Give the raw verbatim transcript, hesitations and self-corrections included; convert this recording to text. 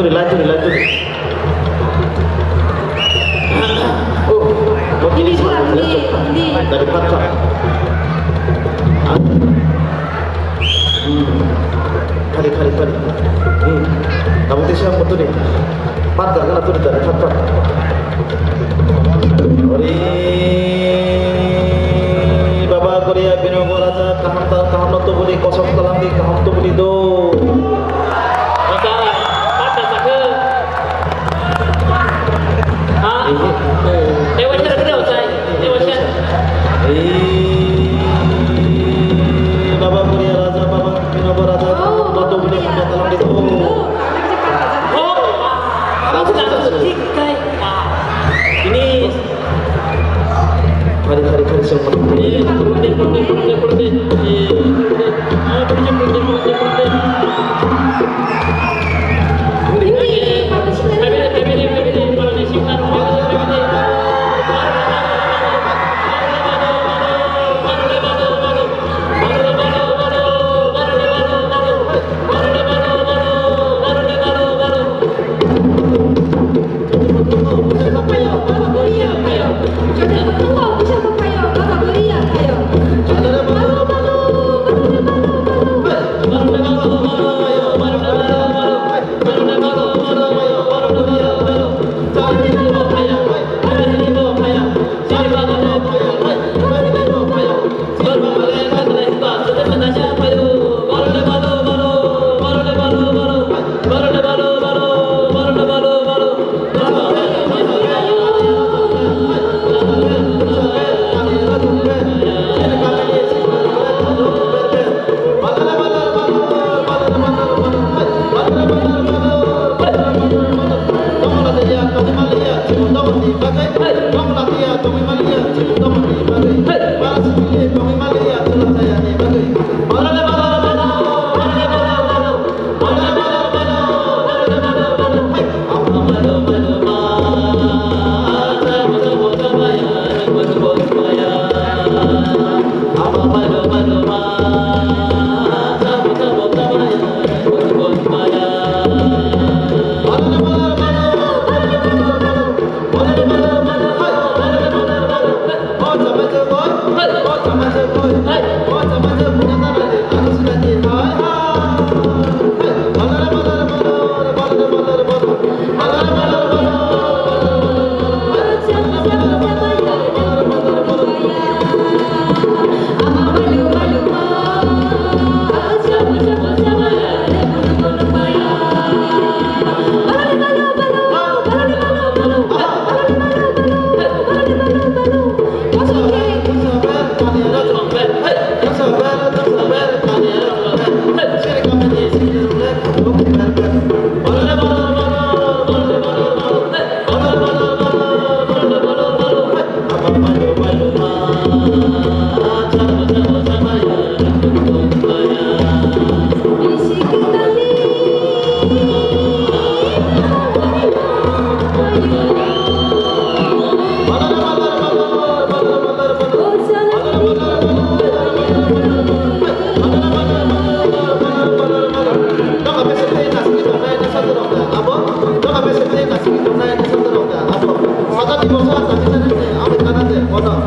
Relax, relax. Oh, what is this? Dari Patra. Ah. Hmm. Kari, kari, kari. Hmm. Kamu tu siapa tu ni? Patra, kena tu dari Patra. Ori Baba Goria Binogo Raja, kaham ta, kaham no tubuli, kosok talang di, kaham tubuli do. Bata, bata saka. Ha? Iya. Dewa cara kita usai. Dewa cara. Eh, Baba Goria Raja, Baba Binogo Raja, oh, batu bini, iya, batu bini. Oh, aku tak suka. Ini Hari-hari kari sing mana?